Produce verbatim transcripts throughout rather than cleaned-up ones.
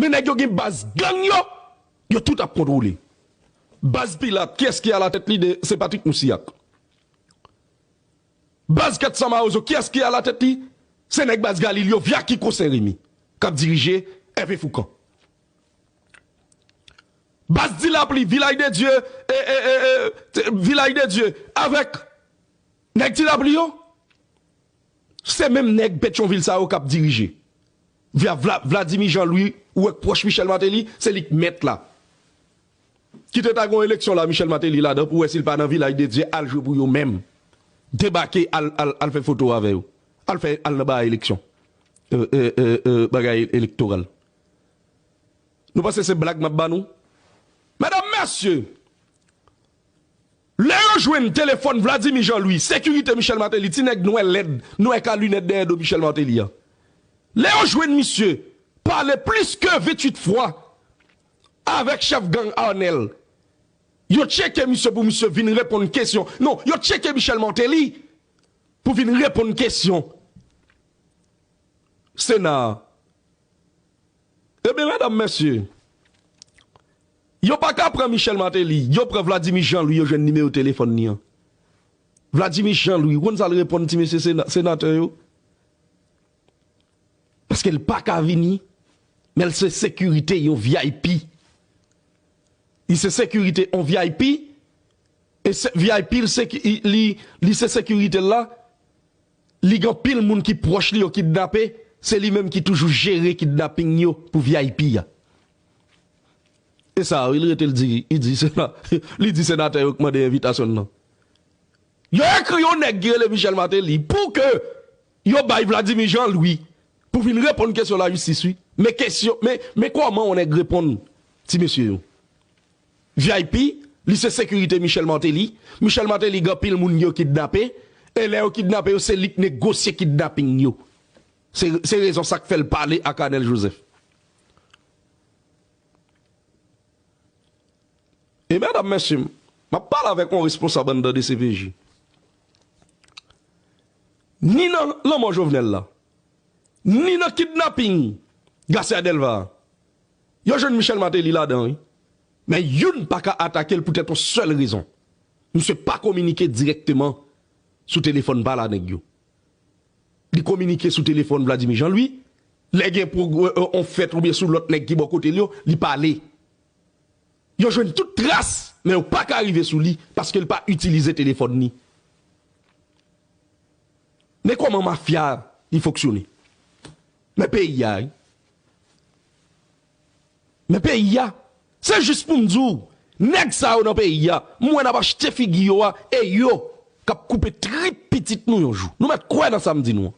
Men nèg yo gen baz gang yo, yo tout ap kontwole. Baz Pilat, kiyès ki alatèt li de, se Patrick Moussilhac. Baz Kat San Mawozo, kiyès ki alatèt li? Se nèg baz Galilio via Kiko Sen Remi k ap dirije Ève Foukan. Baz Di Lapli, Vilaj de Dye, e, e, e, e, te- Vilaj de Dye, avèk nèg Di Lapli yo, se menm nèg Petyonvil sa yo k ap dirije. Via Vla, Vladimir Jean Louis, ou wè k pwòch Michel Martelly, se li k mèt la. Kite ta gon eleksyon la, Michel Martelly ladan, pou wè si l pa nan Vilaj de Dye, al jwe pou yo menm. Debake, al, al, al fè foto avè yo. Al fè, al nan bagay eleksyon. E, e, e, e, bagay elektoral. Nou panse se blag m ap ba nou? Medam, mesye, lè yo jwenn telefòn Vladimir Jean Louis, sekirite Michel Martelly, ti nèg nwè lèd, nwè ka linèt dèyè do Michel Martelly a. Lè yo jwenn misye pale plis ke venntuit fwa avèk chèf gang Arnel, yo tcheke misye pou misye vin reponn kesyon. Non, yo tcheke Michel Martelly pou vin reponn kesyon Sena a. Ebyen, medam, mesye, yo pa ka pran Michel Martelly, yo pran Vladimir Jean Louis, yo jwenn nimewo telefòn li an. Vladimir Jean Louis, ou konn sa l reponn ti mesye sena, senatè yo? Paske l pa ka vini, men l se sekirite yon V I P. Li se sekirite yon V I P, e se, V I P, li, li, li se sekirite l la, li gen anpil moun ki pwòch li yo kidnape, se li menm ki toujou jere kidnaping yo pou V I P a. E sa, wi, li rete l di, li di sena, li di senatè yo k mande envitasyon l nan. Yo ekri yon nèg ki rele Michel Martelly pou ke yo bay Vladimir Jean Louis pou vin reponn kesyon lajistis, wi. Men kesyon, men, men kòman yon nèg reponn ti mesye yo? V I P, li se sekirite Michel Martelly. Michel Martelly gen anpil moun yo kidnape. E lè yo kidnape yo, se li k negosye kidnaping yo. Se, se rezon sa k fè l pale ak Arnel Joseph. E medam, mesye, m ap pale avèk yon responsab anndan D C P J. Ni nan lanmò Jovenel la, ni nan kidnaping Garcia Delva a, yo jwenn Michel Martelly ladan, wi. Men youn pa ka atake l poutèt yon sèl rezon. Misye pa kominike dirèkteman sou telefòn pa la nèg yo. Li kominike sou telefòn Vladimir Jean Louis. Lè gen pwog-, e, e, on fèt oubyen sou lòt nèg ki bò kote l yo, li pale. Yo jwenn tout tras, men yo pa ka rive sou li paske l pa itilize telefòn li. Men kòman mafya li fonksyone. Men peyi a, wi. Men peyi a, se jis pou m di w, nèg sa yo nan peyi a, m wè n ap achte figi yo a, e yo k ap koupe trip pitit nou yon jou. Nou mèt kwè nan sa m di nou an.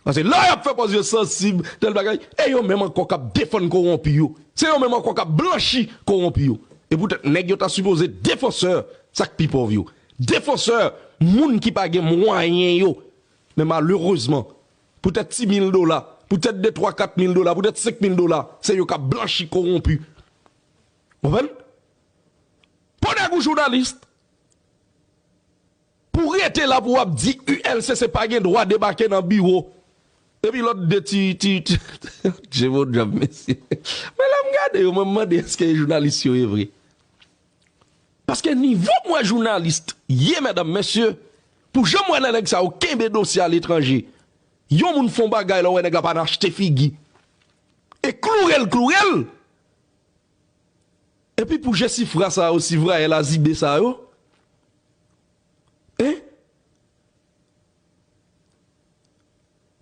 Paske lè y ap fè pòz yo sansib, tèl bagay, e yo menm ankò k ap defann kowonpi yo. Se yo menm ankò k ap blanchi kowonpi yo. E poutèt nèg yo ta sipoze defansè sa k pi pòv yo. Defansè moun ki pa gen mwayen yo. Men malerezman, poutèt ti mil dola, poutèt de, twa, kat mil dola, poutèt senk mil dola, se yo k ap blanchi kowonpi. Konprann? Pou nèg ou jounalis, pou rete la pou w ap di U L C C pa gen dwa debake nan biwo. Epi lòt de ti, ti, ti, Dye bon djab, mesye. Men lè m gade yo, mwen m mande èske e jounalis yo ye vre. Paske nivo m wè jounalis ye, medam, mesye, pou jan m wè lè nèg sa yo kenbe dosye aletranje, yon moun fè yon bagay la, w wè nèg la pa nan achte figi. E kloure l, kloure l. Epi pou Jesifra sa yo, Sivrayèl, Azibe sa yo, en?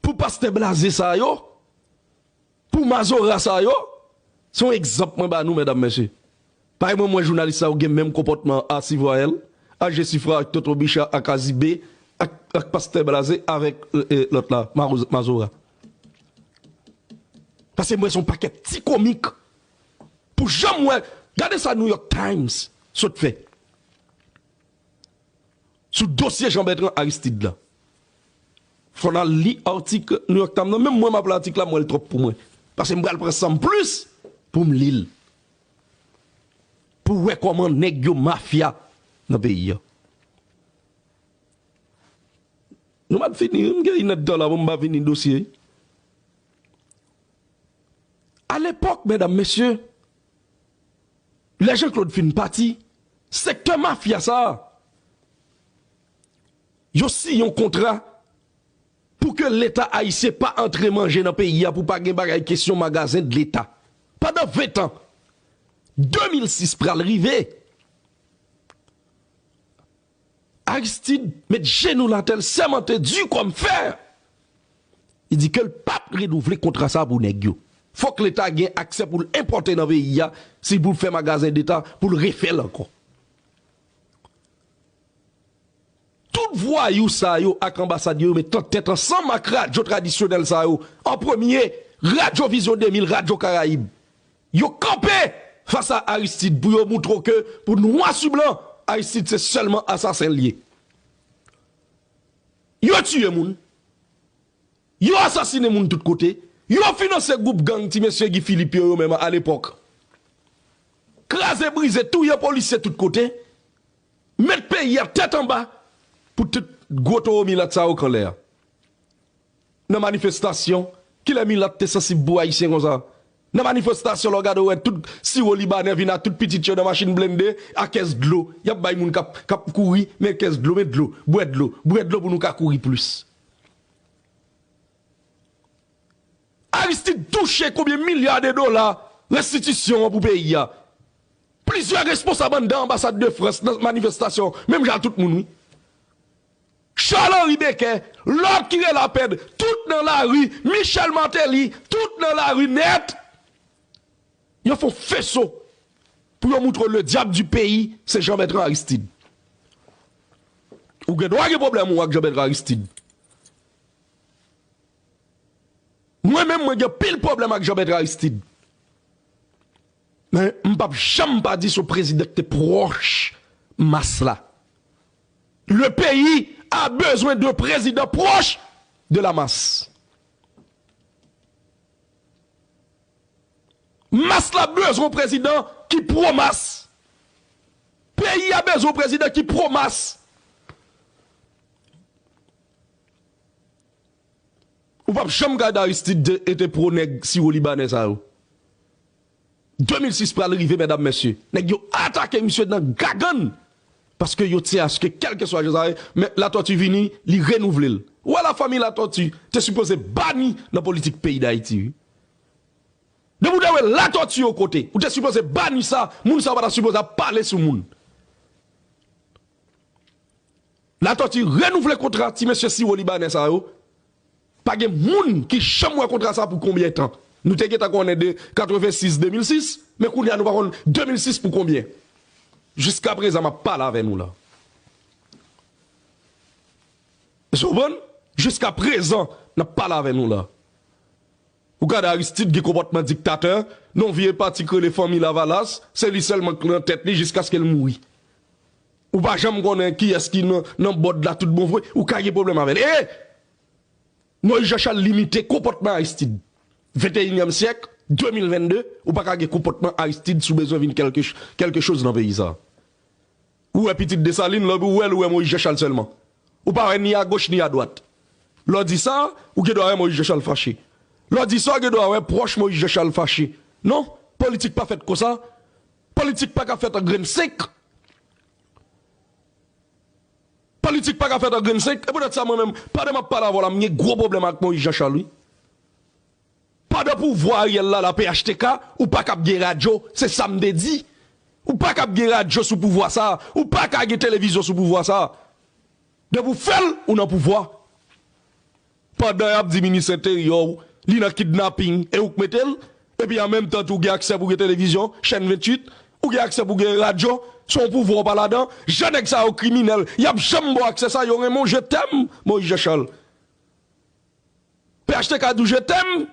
Pou pastè blaze sa yo, pou mazora sa yo, se yon egzanp mwen ba nou, medam, mesye. Parèy mwen, mwen, jounalis sa yo gen menm konpòtman a Sivrayèl, a Jesifra, ak Toto Bicha, ak Azibe, ak, ak pastè blaze, avèk, e, e, lòt la, Maroz-, mazora. Paske mwen, se yon pakèt ti komik. Pou jan m wè, gade sa New York Times sot fè sou dosye Jean Bertrand Aristide la. Fò n al li atik New York Times nan. Menm mwen, m ap li atik la, m wè l twòp pou mwen. Paske m pral pran san m plis pou m li l. Pou wè kòman nèg yo mafya nan peyi a. Nou mèt fini, wi, m gen inèdtan la pou m pa fini dosye. Alepòk, medam, mesye, lè Jean Claude fin pati, sektè mafya sa a, yo siyen yon kontra pou ke Leta ayisyen pa antre manje nan peyi a, pou pa gen bagay kesyon magazen de Leta. Pandan ven tan, de mil sis pral rive, Aristide met jenou l atè, l sèmante di kòm fè. Li di ke l p ap renouvle kontra sa pou nèg yo. Fòk Leta gen aksè pou l enpòte nan peyi a, si pou l fè magazen de Leta, pou l refè l ankò. Tout vwayou sa yo ak anbasad yo, yo met tèt ansanm ak radyo tradisyonèl sa yo. An premye, Radyo Vizyon de mil, Radyo Karayib. Yo kanpe fas a Aristide pou yo moutre w ke pou nwa si blan, Aristide se sèlman asasen l ye. Yo tiye moun. Yo asasinen moun tout kote. Yo finanse gwoup gang ti mesye Guy Philippe yo, yo menm alepòk. Kraze brize, touye polisye tout kote. Met peyi a tèt anba pou tout gwo towo milat sa yo k anlè a. Nan manifestasyon, kilè milat te sansib pou Ayisyen konsa? Nan manifestasyon, lè w gade, w wè tout siwo libanè vin ak tout pitit yo nan machin blende, ak kès dlo. Y ap bay moun k ap, k ap kouri, men kès dlo, men dlo, bwè dlo, bwè dlo pou nou ka kouri plis. Aristide touche konbyen milya de dola restitisyon an pou peyi a? Plizyè responsab anndan anbasad de Frans nan manifestasyon, menm jan ak tout moun, wi. Charles Henri Becker, lòt ki rele apèd, tout nan lari, Michel Martelly, tout nan lari nèt. Yo fè yon feso pou yo moutre w le diable du pays, se Jean Bertrand Aristide. Ou gen dwa gen pwoblèm ou ak Jean Bertrand Aristide. Mwen menm, mwen gen pil pwoblèm ak Jean Bertrand Aristide. Men m p ap janm pa di se yon prezidan ki te pwòch mas la. Le pays a besoin d'un président proche de la masse. Mas la bezwen yon prezidan ki pwo mas. Peyi a bezwen yon prezidan ki pwo mas. Ou p ap janm gade Aristide te, te pwo nèg siwo libanè sa yo. De mil sis pral rive, medam, mesye. Nèg yo atake misye nan gagann. Paske yo tyen aske kèlkeswa jan sa ye, men Latòti vini, li renouvle l. Ou wè lafanmi Latòti te sipoze bani nan politik peyi Dayiti, wi. Depi w te wè Latòti yon kote, ou te sipoze bani sa, moun sa yo pa ta sipoze ap pale sou moun. Latòti renouvle kontra ti mesye siwo libanè sa yo. Pa gen moun ki janm wè kontra sa pou konbyen tan. Nou te gentan konnen de katrevensis, de mil sis, men kounye a nou pa konn de mil sis pou konbyen. Jiska prezan m ap pale avè nou la. Èske w konprann? Jiska prezan n ap pale avè nou la. Ou gade Aristide gen konpòtman diktatè, nan yon vye pati k rele Fanmi Lavalas, se li sèlman k nan tèt li jiskaske l mouri. Ou pa janm konnen kiyès ki nan, nan bòd la tout bon vre, ou ka gen pwoblèm avè l. E Moyiz Jan Chal limite konpòtman Aristide. Venteyinyèm syèk, de mil vennde, ou pa ka gen konpòtman Aristide si w bezwen vin kèlke, kèlke choz nan peyi sa. Ou wè pitit Desalin, lè w wè l, ou wè Moyiz Jan Chal sèlman. Ou pa wè ni agoch ni adwat. Lè w di sa, ou gen dwa wè Moyiz Jan Chal fache. Lè w di sa, ou gen dwa wè pwòch Moyiz Jan Chal fache. Non, politik pa fèt konsa. Politik pa ka fèt an grenn senk. Politik pa ka fèt an grenn senk. E poutèt sa, mwen menm, pandan m ap pale avè w la, m gen gwo pwoblèm ak Moyiz Jan Chal, wi. Pandan pouvwa Ariel la, la P H T K, ou pa ka ap gen radyo, se sa m te di. Ou pa ka ap gen radyo sou pouvwa sa, ou pa ka gen televizyon sou pouvwa sa. Depi w fè l, ou nan pouvwa. Pandan y ap di minis enteryè w, li nan kidnaping, e ou k mete l, epi an menm tan tou, ou gen aksè pou gen televizyon, chèn venntuit, ou gen aksè pou gen radyo, se yon pouvwa w pa ladan, jan nèg sa yo kriminèl, y ap janm ba w aksè sa, yo renmen w, je t'aime, Moyiz Jan Chal. P H T K di w je t'aime.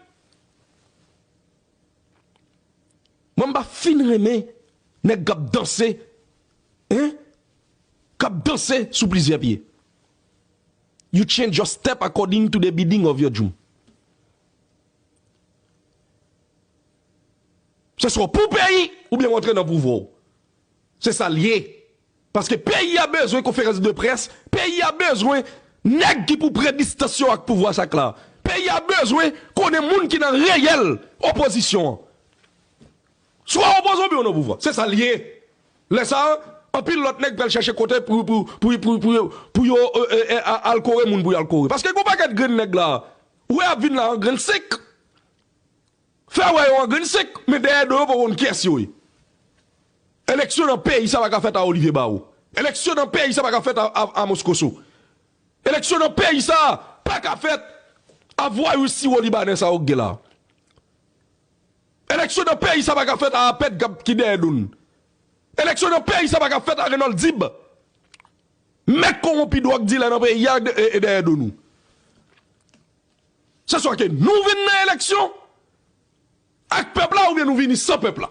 Mwen m pa fin renmen nèg k ap danse, hein? K ap danse sou plizyè pye. You change your step according to the beating of your drum. Se swa w pou peyi, oubyen w antre nan pouvwa w. Se sa l ye. Paske peyi a bezwen konferans de près, peyi a bezwen nèg ki pou pran distans yo ak pouvwa sa k la. Peyi a bezwen konnen moun ki nan reyèl opozisyon an. Swa opoze oubyen w nan pouvwa. Se sa l ye. Lè sa a, anpil lòt nèg pral chèche kote pou, pou, pou, pou, pou, pou yo e, e, e, a- al kore moun pou y al kore. Paske gen yon pakèt grenn nèg la. Ou wè y ap vin la an grenn sik. Fè wè yo an grenn sik, men dèyè do yo poko konn kiyès yo ye. Eleksyon nan peyi sa pa ka fèt a Olivier Barreau. Eleksyon nan peyi sa pa ka fèt a, a, a Moscoso. Eleksyon nan peyi sa pa ka fèt a vwayou siwo libanè sa yo k gen la. Eleksyon nan peyi sa pa ka fèt a Apèd k ap ki dèyè do n. Eleksyon nan peyi sa pa ka fèt a Renold Dib. Mèt kowonpi dwòg dilè nan peyi a de- e- e dèyè do nou. Se swa ke nou vin nan eleksyon ak pèp la oubyen nou vini san pèp la.